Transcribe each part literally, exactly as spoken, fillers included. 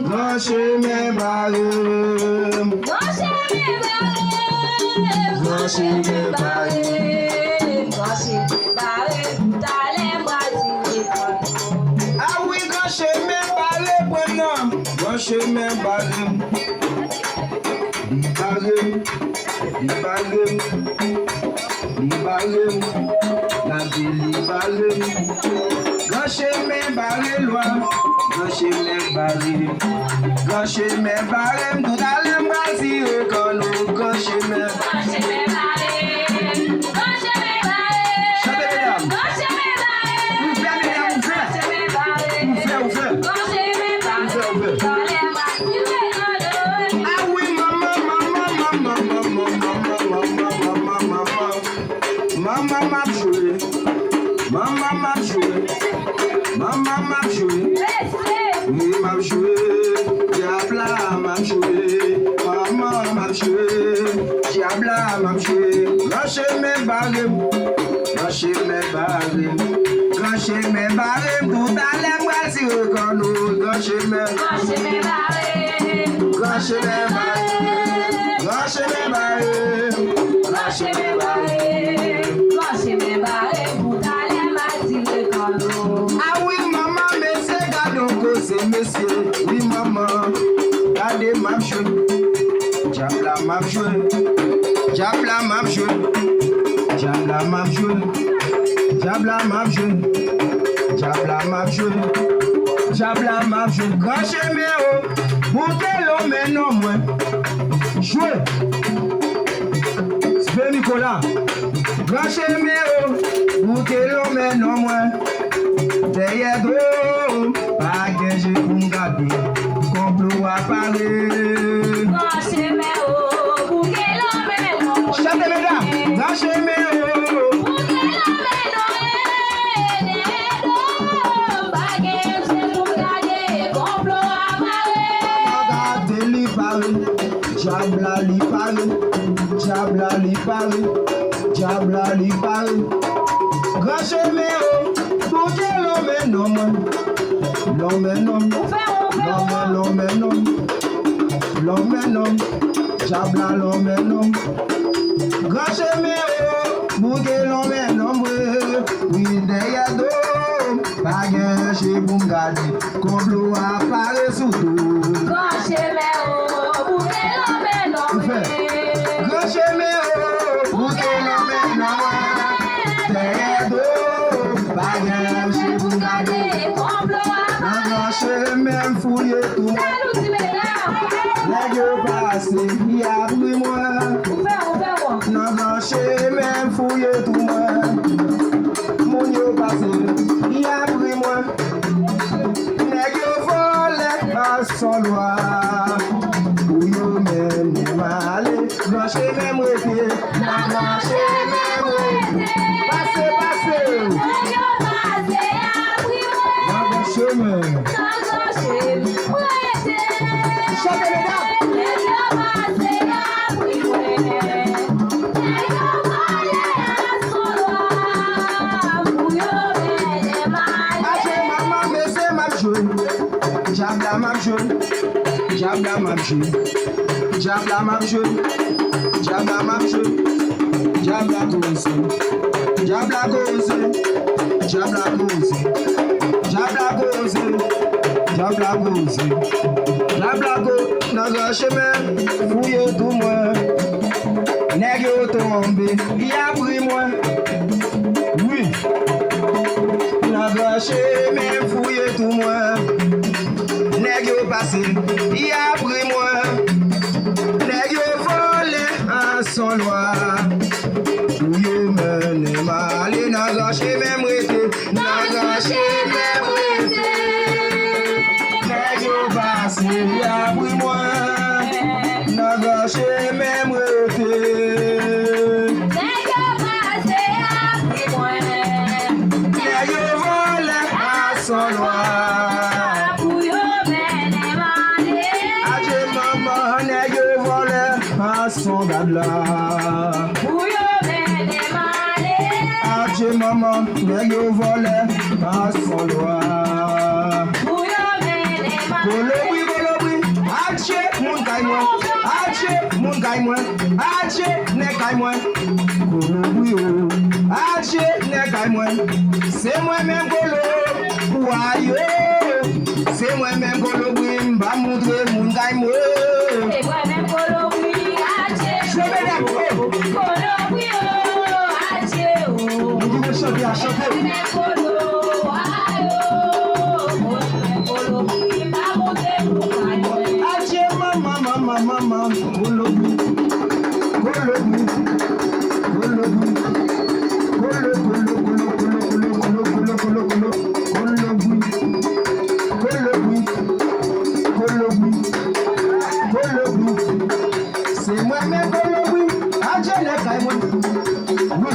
Gran chemen bare m. Gran chemen bare m. Gran chemen bare m. Gran chemen bare m. Talè m pral tire kanno. A wi, gran chemen bare m nan. Gran chemen bare m. Li bare m. Li bare m. Li bare m. N ap di li bare m. Gran chemen bare lwa. Gran chemen bare. Gran chemen bare m. Toutalè m pral tire kanno. Gran chemen. Gran chemen bare. Gran chemen bare. Chante, medam. Gran chemen bare. Ouvè, medam, ouvè. Gran chemen bare. Ouvè, ouvè. Gran chemen bare. Ouvè, ouvè. Toutalè m pral tire kanno. A wi, manman, manman, manman. Manman m ap jwe. Manman m ap jwe. Manman m ap jwe. Wi, m ap jwe. Dyab la, m ap jwe. Manman m ap jwe. Dyab la, m ap jwe. Gran chemen bare m. Gran chemen bare m. Gran chemen bare m. Toutalè m pral tire kanno. Gran chemen. Gran chemen bare. Gran chemen bare. Gran chemen bare. Gran chemen bare. Gran chemen bare. Toutalè m pral tire kanno. A wi, manman, mesye, gad on koze, mesye. Wi, manman. Gade m ap jwe. Dyab la m ap jwe. Dyab la m ap jwe. Dyab la m ap jwe. Dyab la m ap jwe. Dyab la m ap jwe. Dyab la m ap jwe. Gran chemen o. Bouke lonmen non mwen. Jwe. Sven Nicolas. Gran chemen o. Bouke lonmen non mwen. Dèyè do m, pa gen je pou m gade. Konplo a pare. Gran chemen o, bouke lonmen non mwen. Chante, medam. Gran chemen o. Bouke lonmen non mwen. Dèyè do m, pa gen je pou m gade. Konplo a pare. Gade li pare. Dyab la li pare, dyab la li pare, dyab la li pare. Gran chemen o, bouke lonmen non mwen. Lonmen non m. Lonmen, lonmen non m. Lonmen non m. Dyab la lonmen non m. Gran chemen o, bouke lonmen non mwen. Wi, dèyè do m. Pa gen je pou m gade. Konplo a pare sou do. Gran chemen o, bouke lonmen non mwen. Gran chemen o, bouke lonmen non mwen. Dèyè do, pa gen je pou m gade. Konplo a pare. Nan gran chemen m fouye tou mwen. Nèg yo pase, y ap ri mwen. Nan gran chemen m fouye tou mwen. Moun yo pase, y ap ri mwen. Nèg yo vòlè, a san lwa. Pou yo mennen m ale, gran chemen m rete. Nan gran chemen m rete. Pase, pase. Nèg yo pase, y ap ri mwen. Nan gran chemen. Nan gran chemen m rete. Chante, medam. Nèg yo pase, y ap ri mwen. Nèg yo vòlè a san lwa pou yo mennen m ale. Adje manman, mesye, m ap jwe. Dyab la m ap jwe. Dyab la m ap jwe. Dyab la m ap jwe. Dyab la m ap jwe. Dyab la koze. Dyab la koze. Dyab la koze. Dyab la koze. Dyab la koze. Dyab la ko-, nan gran chemen, fouye tou mwen. Nèg yo tonbe, y ap ri mwen. Wi. Nan gran chemen, fouye tou mwen. Nèg yo pase, y ap ri mwen. Nèg yo vòlè a san lwa. Pou yo mennen m ale nan gran chemen m rete. Nan gran chemen m rete. Nèg yo pase, y ap ri mwen. Nan gran chemen m rete. Nèg yo pase, y ap ri mwen. Nèg yo vòlè a san lwa. Pou yo mennen m ale. Adje manman, nèg yo vòlè a san gad la. Pou yo mennen m ale. Adje manman, nèg yo vòlè a san lwa. Pou yo mennen m ale. Kolo wi, kolo Adje moun kay mwen, adje moun kay mwen, adje nèg kay mwen. Kolobri o, adje nèg kay mwen. Se mwen menm Kolo, wayo. Se mwen menm Kolobri, m pa moutre moun kay mwen. Se mwen menm Kolobri, adje. Jwe medam, oh. Kolobri o, adje o. Nou ki konn chante a, chante. Se mwen menm Kolo, wayo. Adje manman, manman, manman, Kolobri, Kolobri, Kolobri, Kolo, Kolo, Kolo, Kolobri, Kolobri, Kolobri, Kolobri. Se mwen menm Kolobri, adje nèg kay mwen. Wi.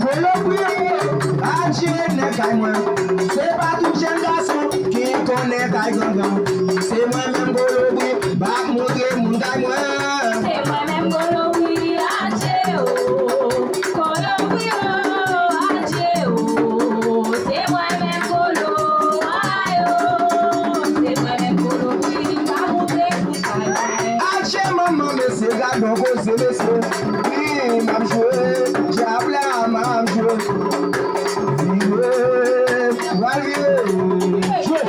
Kolobri, adje nèg kay mwen. Se pa tout jèn gason ki konnen kay gangan. Se mwen menm Kolobri, m ap montre moun kay mwen. Se mwen menm Kolobri, adje o. Kolobri o, adje o. Se mwen menm Kolo, ayo. Se mwen menm Kolobri, m ap montre moun kay mwen. Adje manman, mesye, gad yon koze, mesye. Wi, m ap jwe, dyab la, m ap jwe. Vire, pral vire. Jwe.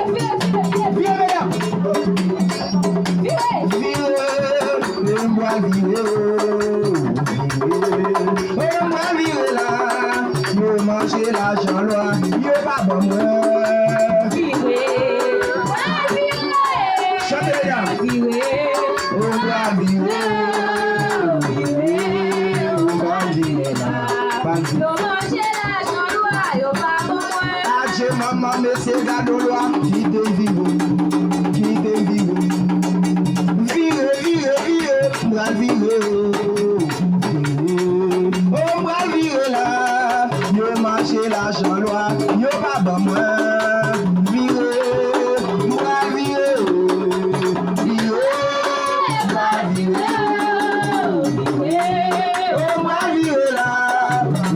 Vire, medam. Vire, m pral vire. Vire. Mwen vire la, yo manje lajan lwa, yo pa ban mwen. Vire, mwen vire. Chante medam. Vire, mwen vire. Vire, mwen vire la. Yo manje lajan lwa, yo pa ban mwen. Adje manman, mesye, gad yon lwa. Kite m vire, kite m vire. Vire, vire, vire, m pral vire. Oh, m pral vire la, yo manje lajan lwa, yo pa ban mwen. Vire, m pral vire, vire, m pral vire, vire. Oh, m pral vire la,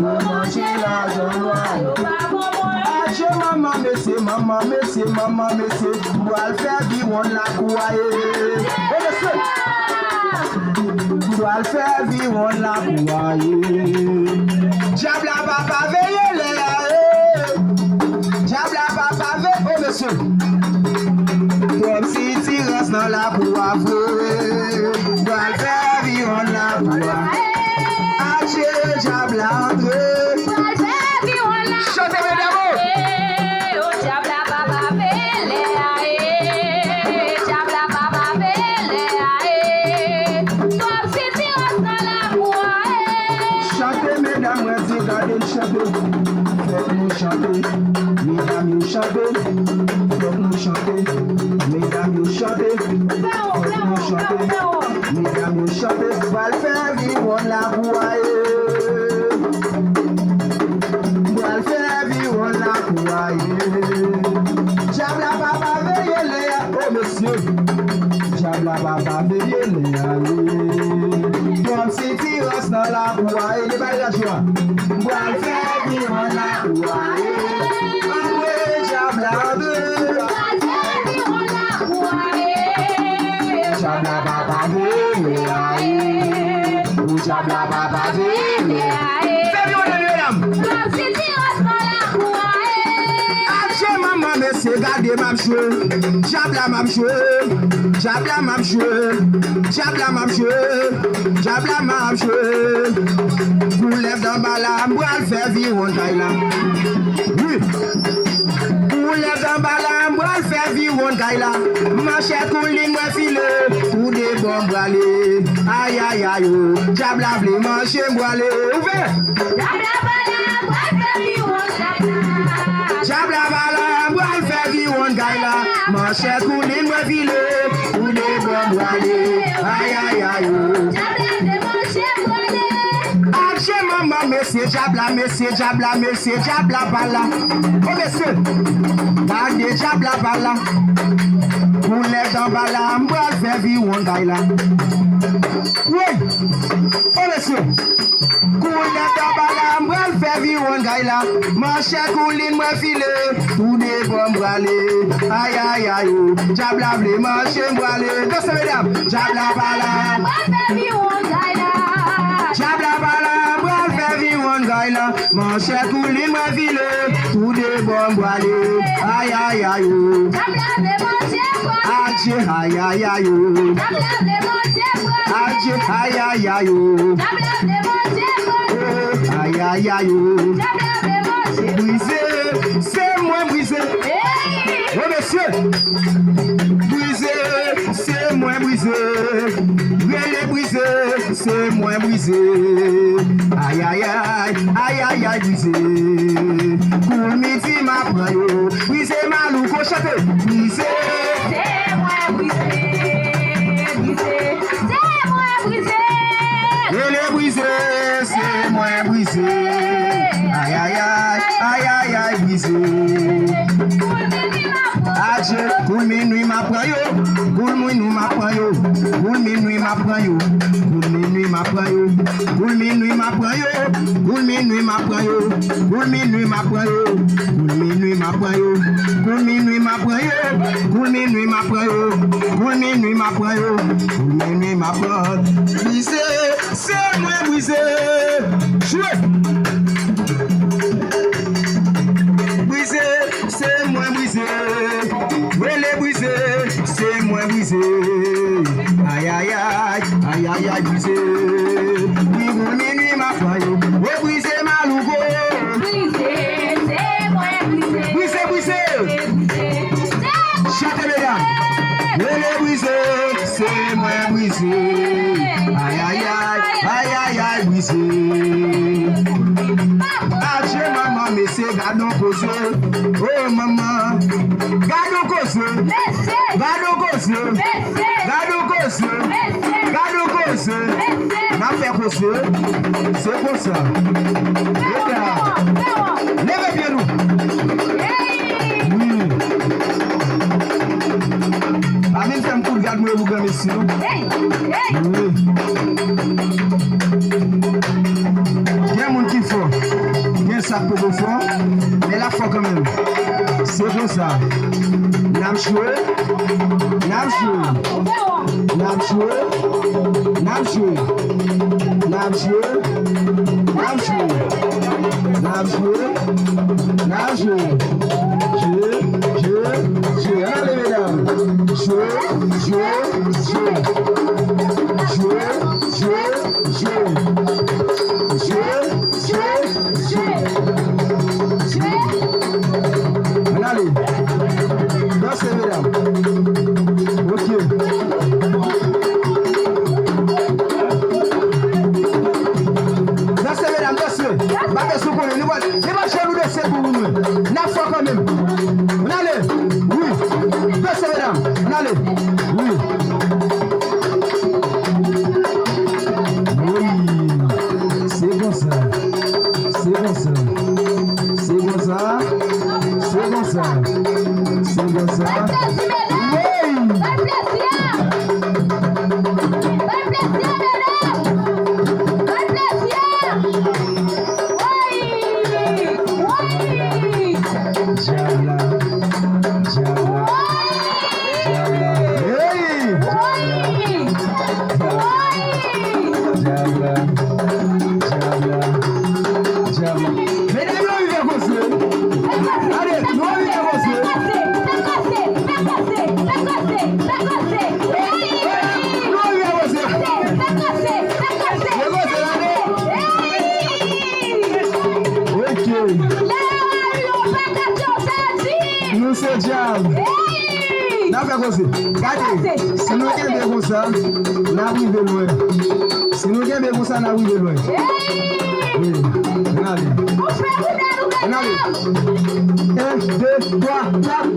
yo manje lajan lwa, yo pa ban mwen. Adje manman, mesye, manman, mesye, manman, mesye, m pral fè viwonn lakou a, ye. Oh, mesye. M pral fè viwonn lakou a, ye. Dyab la papa veye lè a, ye. Dyab la papa veye, oh, mesye. Twòp sitirans nan lakou a vre. M pral fè viwonn lakou a. Adje dyab la antre. M pral fè viwonn lakou a. Chante medam o. Dyab la papa veye lè a, ye. Dyab la papa veye lè a, ye. Twòp sitirans nan lakou a, ye. Chante medam, mwen di gade n chante. Fòk nou chante. Medam yo chante. Fòk nou chante. Medam yo chante. Fòk nou chante. Medam yo chante. Pral fè viwonn lakou a, ye. Pral fè viwonn lakou a, ye. Dyab la papa veye lè a, oh, mesye. Dyab la papa veye lè a, ye. Twòp sitirans nan lakou a, ye. Li bay radyo a. Pral fè viwonn lakou a, ye. Antre, dyab la, antre. Pral fè viwonn lakou a, ye. Dyab la papa veye lè a, ye. O dyab la papa veye lè a, ye. Fè viwonn nan medam. Adje manman, mesye, gade m ap jwe. Dyab la m ap jwe. Dyab la m ap jwe. Dyab la m ap jwe. Dyab la m ap jwe. Koulèv anba la, m pral fè viwonn kay la. Wi. Koulèv anba la, m pral fè viwonn kay la. Manchèt koulin mwen file, tou de bò m prale. Ayayay o, dyab la vle manje m prale. Ouvè! Dyab la pa la, m pral fè viwonn kay la. Dyab la pa la, m pral fè viwonn kay la. Manchèt koulin mwen file, tou de bò m prale. Ayayay o. Dyab la vle manje m prale. Adje manman, mesye dyab la, mesye dyab la, mesye dyab la pa la. O mesye, gade dyab la pa la. Koulèv anba la, m pral fè viwonn kay la. Wi. O mesye, koulèv anba la, m pral fè Wonn gay la, manchè koulin mwen file, tou de bò m prale. Ayayay o, dyab la vle manje m prale. Danse medam, dyab la pa la. Mwen fè viwon gay la. Dyab la pa la, mwen fè viwon gay la. Manchè koulin mwen file, tou de bò m prale. Ayayay o. Dyab la vle manje m prale. Adye, ayayay o. Dyab la vle manje m prale. Adye, ayayay o. Dyab la vle manje m prale. Ayayay o. Brize, se mwen brize. Wi mesye. Brize, se mwen brize. Rele brize, se mwen brize. Ayayay, ayayay brize. Koul midi m ap pran yo. Brize malouko chante. Brize. Se mwen brize. Brize. Se mwen brize. Rele brize, se mwen brize. Ayayay, ayayay brize. Adye, koul minwi m ap pran yo. Koul minwi m ap pran yo. Koul minwi m ap pran yo. Koul minwi m ap pran yo. Koul minwi m ap pran yo. Koul minwi m ap pran yo. Koul minwi m ap pran yo. Koul minwi m ap pran yo. Koul minwi m ap pran yo. Koul minwi m ap pran yo. Koul minwi m ap pran yo. Koul minwi m ap pran. Brize, se mwen brize. Jwe. Brize, se mwen brize. Rele brize, se mwen brize. Ayayay, ayayay brize. Wi, koul minwi m ap pran yo. Wi brize malouko. Brize, se mwen brize. Brize, brize. Chante medam. Rele brize, se mwen brize. Ayayay, ayayay brize. Adye manman mesye, gad on koze. O manman. Gad on koze. Mesye. Gad on koze. Mesye. Gad on koze. Mesye. Gad on koze. Mesye. N ap fè koze. Se konsa. Fè won, fè won, fè won. Leve pye nou. Wi. Pa vin fè m kout gad mwen pou granmesi non. Wi. Gen moun ki fò. Gen sa k poko fò. Men l ap fò kanmenm. Se konsa. N ap jwe. N ap jwe. N ap jwe. N ap jwe. N ap jwe. N ap jwe. N ap jwe. N ap jwe. Jwe, jwe, jwe. Ann ale medam. Jwe, jwe, jwe. Jwe, jwe, jwe. Jwe, jwe, jwe. Jwe. Ann ale. Danse medam. Ok. Danse medam, danse. Bagay sou konnen, nou pa, nou pa jan nou danse pou nou. N ap fò kanmenm. Ann ale. Wi. Danse medam. Ann ale. Wi. Wi. Se konsa. Se konsa. Se konsa. Se konsa. Se konsa. Wi. Dyab la. Dyab la. Dyab la. Hey! Dyab la. Dyab la. Dyab la. Dyab la. Medam yo rive koze. Ale, nou rive koze. Nou rive koze. Yo koze la, non? Ok. Nou se dyab. N ap fè koze. Gade, si nou kenbe konsa, n ap rive lwen. Si nou kenbe konsa, n ap rive lwen. Wi, n ale. N ale. En, de, twa, tap.